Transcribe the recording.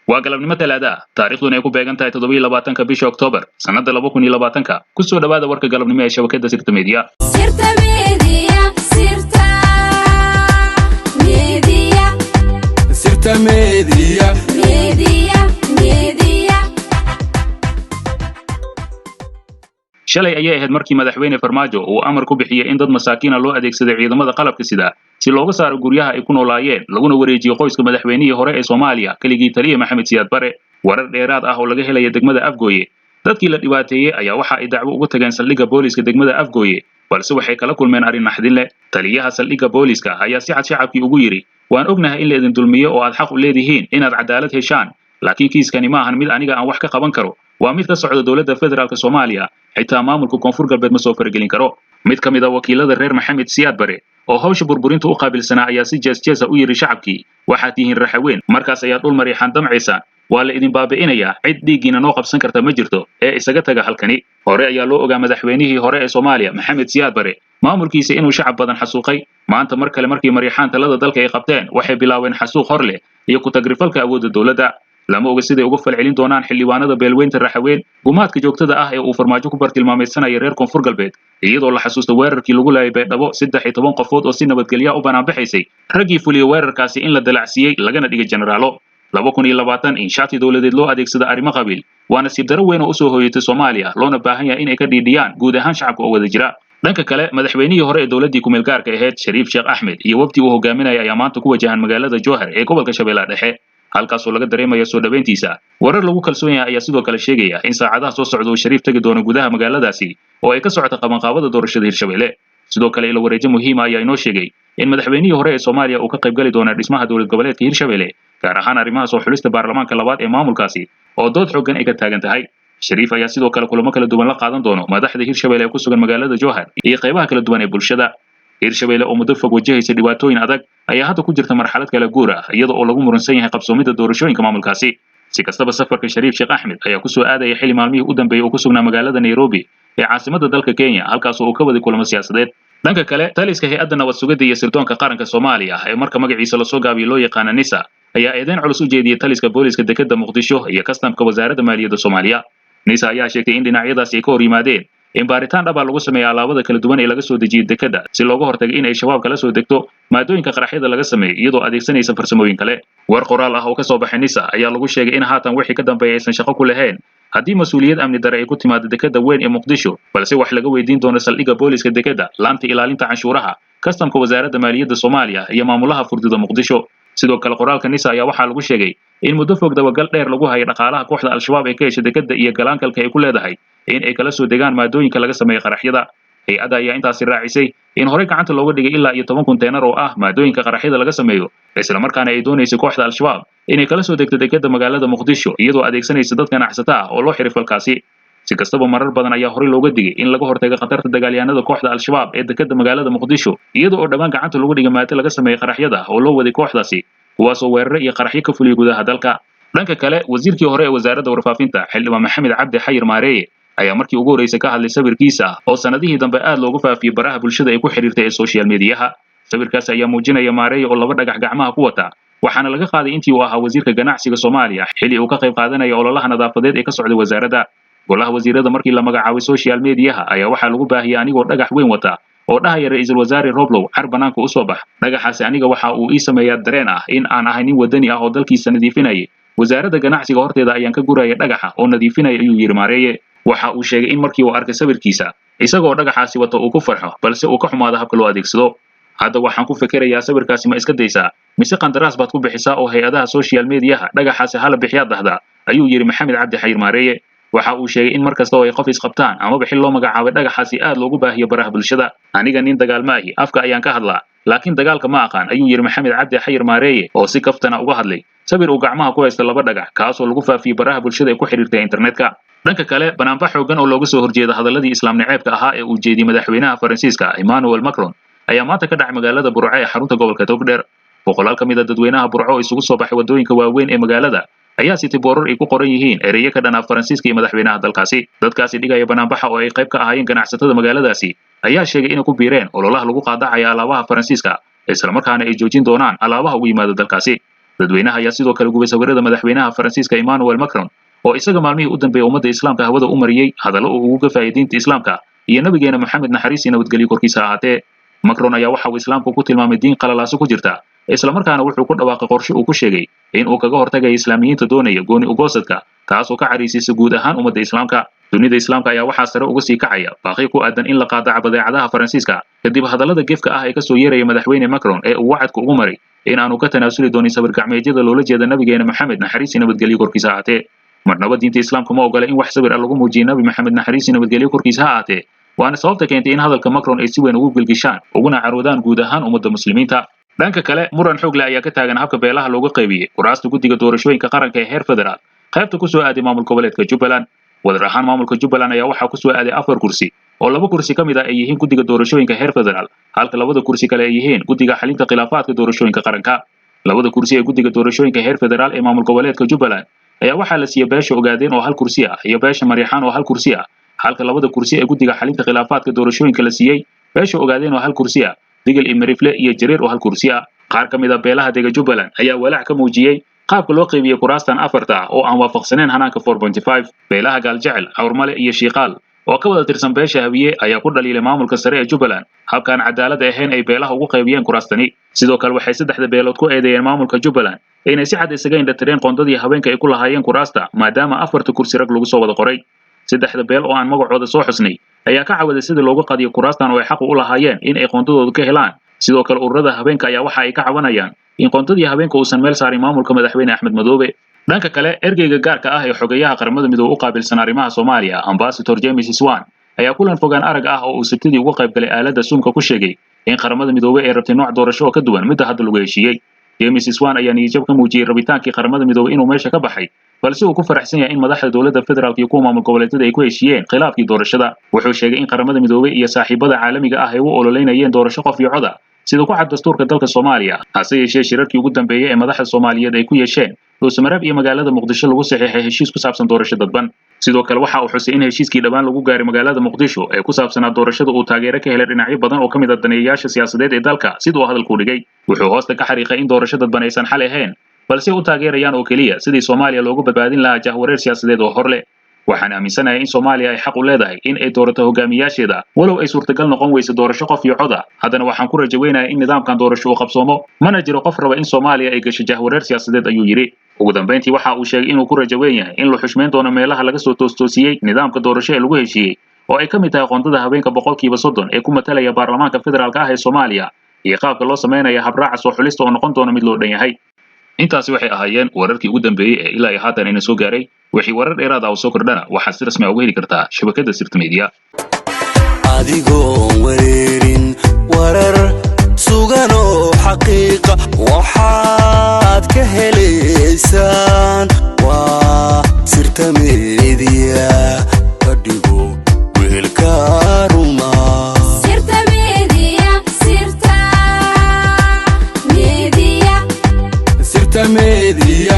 Waa galabnimo Talaada ah, taariikhduna ay ku beegan tahay 27-ka bisha Oktoobar sannadda 2020-ka. Ku soo dhowaada warka galabnimo ee shabakadda Sirta Media. Sirta Media, Sirta Media. Sirta Media. Media, Media. Shalay ayay ahayd markii Madaxweyne Farmaajo uu amar ku bixiyey in dad masaakiina loo adeegsaday ciidamada qalabka sida si looga saaro guryaha ay ku noolaayeen, laguna wareejiyo qoyska madaxweynihii hore ee Soomaaliya, keligii taliye Maxamed Siyaad Bare. Warar dheeraad ah oo laga helaya degmada Afgooye: dadkii la dhibaateeyey ayaa waxa ay dacwo uga tageen saldhigga booliiska degmada Afgooye, balse waxay kala kulmeen arrin naxdin leh. Taliyaha saldhigga booliiska ayaa si cad shacabkii ugu yidhi: "Waan ognahay in la idin dulmiyo oo aad xaq u leedihiin inaad cadaalad heshaan, laakiin kiiskani ma ahan mid aniga aan wax ka qaban karo, waa mid ka socda dowladda federaalka Soomaaliya, xitaa maamulka Koonfur Galbeed ma soo faragelin karo." Mid ka mid a wakiilada reer Maxamed Siyaad Bare oo hawsha burburinta u qaabilsanaa ayaa si jees jeesa u yidhi shacabkii: "Waxaad tihiin Raxaweyn, markaas ayaa dhul Mariixaan damcaysaan, waa la idin baabi'inayaa, cid dhiiggiina noo qabsan karta ma jirto ee isaga taga halkani." Hore ayaa loo ogaa madaxweynihii hore ee Soomaaliya Maxamed Siyaad Bare maamulkiisa inuu shacab badan xasuuqay. Maanta mar kale markii Mariixaan talada dalka ay qabteen, waxay bilaabeen xasuuq hor leh iyo ku tagrifalka awoodda dowladda. Lama oga siday uga falcelin doonaan xildhibaanada beelweynta Raxaweyn gumaadka joogtada ah ee uu Farmaajo ku bartilmaameedsanaya reer Koonfur Galbeed, iyadoo la xasuusta weerarkii lagu laayay Baydhabo 13 qofood oo si nabadgelya u banaanbaxaysay, raggii fuliyey weerarkaasi in la dalacsiiyey lagana dhigay jeneraalo. 2020 in shati dowladeed loo adeegsada arrimo qabiil waa nasiib darro weyn oo usoo hooyatay Soomaaliya, loona baahan yahay inay ka dhiidhiyaan guud ahaan shacabka oo wada jira. Dhanka kale, madaxweynihii hore ee dowladdii kumeel gaarka ahayd Shariif Sheekh Axmed iyo wafdi uu hogaaminaya ayaa maanta ku wajahan magaalada Jowhar ee gobolka Shabeellaha Dhexe, halkaasoo laga dareemaya soo dhoweyntiisa. Warar lagu kalsoon yahay ayaa sidoo kale sheegaya in saacadaha soo socda uu Shariif tegi doono gudaha magaaladaasi oo ay ka socota qabanqaabada doorashada Hirshabelle. Sidoo kale, ilo wareejo muhiima ayaa inoo sheegay in madaxweynihii hore ee Soomaaliya uu ka qaybgali doona dhismaha dowlad goboleedka Hirshabelle, gaar ahaan arrimaha soo xulista baarlamaanka labaad ee maamulkaasi oo dood xooggan ay ka taagan tahay. Shariif ayaa sidoo kale kulamo kala duwan la qaadan doono madaxda Hirshabelle ee ku sugan magaalada Jowhar iyo qaybaha kala duwan ee bulshada. Hirshabelle oo muddo fog wajahaysa dhibaatooyin adag ayaa hadda ku jirta marxalad kala guur ah, iyada oo lagu muransan yahay qabsoomidda doorashooyinka maamulkaasi. Si kastaba, safarka Shariif Sheekh Axmed ayaa ku soo aadaya xilli maalmihii u dambeeyey uu ku sugnaa magaalada Nairobi ee caasimadda dalka Kenya, halkaasoo uu ka waday kulamo siyaasadeed. Dhanka kale, taliska hay-adda nabad sugidda iyo sirdoonka qaranka Soomaaliya ee marka magaciisa lasoo gaabiyo loo yaqaana NISA ayaa eedeyn culus u jeediyey taliska booliiska dekedda Muqdisho iyo kastamka wasaaradda maaliyadda Soomaaliya. NISA ayaa sheegtay in dhinacyadaasi ay ka hor yimaadeen in baaritaan dhabaa lagu sameeya alaabada kala duwan ee laga soo dejiyey dekedda, si looga hortagay in ay Shabaab kala soo degto maadooyinka qaraxyada laga sameeyey iyadoo adeegsanaysa farsamooyin kale. War qoraal ah oo ka soo baxay NISA ayaa lagu sheegay in haatan wixii ka dambeeya aysan shaqo ku lahayn haddii mas-uuliyad amni dare ay ku timaado dekedda weyn ee Muqdisho, balse wax laga weydiin doono saldhigga booliiska dekedda, laanta ilaalinta canshuuraha, kastamka wasaaradda maaliyadda Soomaaliya iyo maamulaha furdida Muqdisho. Sidoo kale, qoraalka NISA ayaa waxaa lagu sheegay in muddo fog dabagal dheer lagu hayay dhaqaalaha kooxda Al-Shabaab ay ka heshay dekedda iyo galaankalka ay ku leedahay in ay kala soo degaan maadooyinka laga sameeyo qaraxyada. Hay-adda ayaa intaasi raacisay in horey gacanta looga dhigay ilaa iyo 10 konteenar oo ah maadooyinka qaraxyada laga sameeyo, islamarkaana ay doonaysay kooxda Al-Shabaab inay kala soo degto dekedda magaalada Muqdisho iyadoo adeegsanaysa dad ganacsata ah oo loo xiray falkaasi. Si kastaba, marar badan ayaa horey looga digay in laga hortago khatarta dagaalyahanada kooxda Al-Shabaab ee dekedda magaalada Muqdisho, iyadoo oo dhowaan gacanta lagu dhigay maado laga sameeyey qaraxyada oo loo waday kooxdaasi, kuwaasoo weerare iyo qaraxyo ka fuliyay gudaha dalka. Dhanka kale, wasiirkii hore ee wasaaradda warfaafinta, xildhibaan Maxamed Cabdi Xayir Maareeye, ayaa markii ugu horreysay ka hadlay sawirkiisa oo sanadihii dambe aad loogu faafiyey baraha bulshada ay ku xiriirtay ee social mediaha. Sawirkaas ayaa muujinaya Maareeye oo laba dhagax gacmaha ku wata, waxaana laga qaaday intii uu ahaa wasiirka ganacsiga Soomaaliya, xilli uu ka qayb qaadanaya ololaha nadaafadeed ee ka socday wasaaradda. Golaha wasiirada markii la magacaabay, social mediaha ayaa waxaa lagu baahiyey anigoo dhagax weyn wata oo dhahaya: 'Ra'iisul wasaare Roblow, car banaanka usoo bax.' Dhagaxaasi aniga waxa uu ii sameeyaa dareen ah in aan ahay nin wadani ah oo dalkiisa nadiifinayay. Wasaaradda ganacsiga horteeda ayaan ka guraya dhagaxa oo nadiifinaya," ayuu yidhi Maareeye. Waxa uu sheegay in markii uu arkay sawirkiisa isagoo dhagaxaasi wata uu ku farxo, balse uu ka xumaado habka loo adeegsado. "Hadda waxaan ku fikirayaa, sawirkaasi ma iska daysaa mise qandaraas baad ku bixisaa oo hay-adaha social mediaha dhagaxaasi hala bixiyaad dhahdaa?" ayuu yidhi Maxamed Cabdi Xayir Maareeye. Waxa uu sheegay in mar kasta oo ay qof isqabtaan amaba xil loo magacaabay dhagaxaasi aad loogu baahiyo baraha bulshada. "Aniga nin dagaal ma ahi, afka ayaan ka hadlaa, laakiin dagaalka ma aqaan," ayuu yidhi Maxamed Cabdi Xayir Maareeye oo si kaftana uga hadlay sawir uu gacmaha ku haysta laba dhagax, kaasoo lagu faafiyey baraha bulshada ee ku xiriirtay internetka. Dhanka kale, banaanbax xooggan oo looga soo horjeeda hadalladii islaam naceebka ahaa ee uu jeediyey madaxweynaha Faransiiska Emmanuel Macron ayaa maanta ka dhacay magaalada Burco ee xarunta gobolka Togdheer. Boqolaal ka mid a dadweynaha Burco oo isugu soo baxay waddooyinka waaweyn ee magaalada ayaa sitay boorar ay ku qoran yihiin ereyo ka dhanaa Faransiiska iyo madaxweynaha dalkaasi. Dadkaasi dhigaya banaanbaxa oo ay qayb ka ahaayeen ganacsatada magaaladaasi ayaa sheegay inay ku biireen ololaha lagu qaadacaya alaabaha Faransiiska, islamarkaana ay joojin doonaan alaabaha ugu yimaada dalkaasi. Dadweynaha ayaa sidoo kale gubay sawirada madaxweynaha Faransiiska Emmanuel Macron, oo isaga maalmihii u dambeeyay ummadda Islaamka hawada u mariyey hadallo uu ugu gafayay diinta Islaamka iyo nabigeena Maxamed, naxariis iyo nabadgelyo korkiisa ahaatee. Macron ayaa waxa uu Islaamka ku tilmaamay diin qalalaaso ku jirta, islamarkaana wuxuu ku dhawaaqay qorshe uu ku sheegay in uu kaga hortagayo Islaamiyiinta doonaya gooni ugoosadka, taas oo ka caraysiisa guud ahaan ummadda Islaamka. Dunida Islaamka ayaa waxaa sare uga sii kacaya baaqi ku aadan in la qaadaca badeecadaha Faransiiska, kadib hadallada gefka ah ee kasoo yeeraya madaxweyne Macron ee uu wacadka ugu maray in aanu ka tanaasuli doonin sawir gacmeedyada loola jeeda nabigeena Maxamed, naxariis iyo nabadgelyo korkiisa ahaatee. Marnaba diinta Islaamka ma ogola in wax sawir ah lagu muujiyo Nabi Maxamed, naxariis iyo nabadgelyo korkiisa ha ahaatee, waana sababta keentay in hadalka Macron ay si weyn ugu gilgishaan uguna caroodaan guud ahaan ummadda Muslimiinta. Dhanka kale, muran xoog leh ayaa ka taagan habka beelaha looga qaybiyey kuraasta guddiga doorashooyinka qaranka ee heer federaal, qaybta ku soo aaday maamul goboleedka Jubbaland. Wadar ahaan maamulka Jubbaland ayaa waxaa ku soo aaday 4 kursi, oo 2 kursi ka mid ah ay yihiin guddiga doorashooyinka heer federaal, halka labada kursi kale ay yihiin guddiga xalinta khilaafaadka doorashooyinka qaranka. Labada kursi ee guddiga doorashooyinka heer federaal ee maamul goboleedka Jubbaland ayaa waxaa la siiyey beesha Ogaadeen oo hal kursi ah iyo beesha Mariixaan oo hal kursi ah, halka labada kursi ee guddiga xalinta khilaafaadka doorashooyinka la siiyey beesha Ogaadeen oo hal kursi ah, Digil iyo Mirifle iyo Jareer oo hal kursi ah. Qaar ka mid ah beelaha dega Jubbaland ayaa walaac ka muujiyey qaabka loo qaybiyey kuraastan afarta ah oo aan waafaqsaneyn hanaanka 4.5. Beelaha Gaaljecel, Cawrmale iyo Shiiqaal oo ka wada tirsan beesha Hawiye ayaa ku dhaliilay maamulka sare ee Jubbaland habkaan cadaalad ahayn ay beelaha ugu qaybiyeen kuraastani. Sidoo kale waxay saddexda beelood ku eedeeyeen maamulka Jubbaland inay si cad isaga indhatireen qoondadii haweenka ay ku lahaayeen kuraasta, maadaama afarta kursi rag lagu soo wada qoray. Saddexda beel oo aan magacooda soo xusnay ayaa ka cawaday sidii loogu qadiyo kuraastan oo ay xaq u lahaayeen in ay qoondadooda ka helaan. Sidoo kale ururada haweenka ayaa waxa ay ka cabanayaan in qoondadii haweenka uusan meel saarin maamulka madaxweyne Axmed Madoobe. Dhanka kale, ergeyga gaarka ah ee xogeyaha Qaramada Midoobe u qaabilsan arrimaha Soomaaliya, Ambassador James Swan, ayaa kulan fogaan arag ah oo uu Sabtidii uga qayb galay aaladda Zoomka ku sheegay in Qaramada Midoobey ay rabtay nooc doorasho oo ka duwan midda hadda lagu heshiiyey. James Swan ayaa niyadjab ka muujiyey rabitaankii Qaramada Midoobey inuu meesha ka baxay, balse uu ku faraxsan yahay in madaxda dowladda federaalka iyo kuwa maamul goboleedyada ay ku heshiiyeen khilaafkii doorashada. Wuxuu sheegay in Qaramada Midoobey iyo saaxiibada caalamiga ah ay u ololeynayeen doorasho qof iyo coda sida ku cad dastuurka dalka Soomaaliya, hase yeeshee shirarkii ugu dambeeyey ee madaxda Soomaaliyeed ay ku yeesheen Dhuusamareeb iyo magaalada Muqdisho lagu saxiixay heshiis ku saabsan doorasho dadban. Sidoo kale waxa uu xusay in heshiiskii dhawaan lagu gaaray magaalada Muqdisho ee ku saabsanaa doorashada uu taageero ka helay dhinacyo badan oo ka mid ah daneeyayaasha siyaasadeed ee dalka, sida uu hadalku dhigay. Wuxuu hoosta ka xariiqay in doorasho dadban aysan xal ahayn, balse u taageerayaan oo keliya sidii Soomaaliya loogu badbaadin lahaa jahwareer siyaasadeed oo hor leh. Waxaan aaminsanahay in Soomaaliya ay xaq u leedahay in ay doorato hogaamiyaasheeda, walow ay suurtagal noqon weyso doorasho qof iyo coda, haddana waxaan ku rajaweynayaa in nidaamkan doorasho uu qabsoomo, mana jiro qof raba in Soomaaliya ay gasho jahwareer siyaasadeed, ayuu yidhi. Ugu dambeyntii waxa uu sheegay inuu ku rajaweyn yahay in la xushmeyn doono meelaha laga soo toostoosiyey nidaamka doorasho ee lagu heshiiyey, oo ay ka mid tahay qoondada haweenka 30% ee ku matalaya baarlamaanka federaalka ah ee Soomaaliya iyo qaabka loo sameynaya habraaca soo xulista oo noqon doona mid loo dhan yahay. Intaasi waxay ahaayeen wararkii ugu dambeeyey ee ilaa iyo haatan ina soo gaaray. Wixii warar dheeraad ah oo soo kordhana waxaad si rasmi ah uga heli kartaa shabakadda Sirta Media. Adigoon wareerin, warar suganoo xaqiiqa waxaad ka helaysaan waa Sirta Media. Ka dhigo wehelka ruma. Sirta Media, Sirta Media. Sirta Media.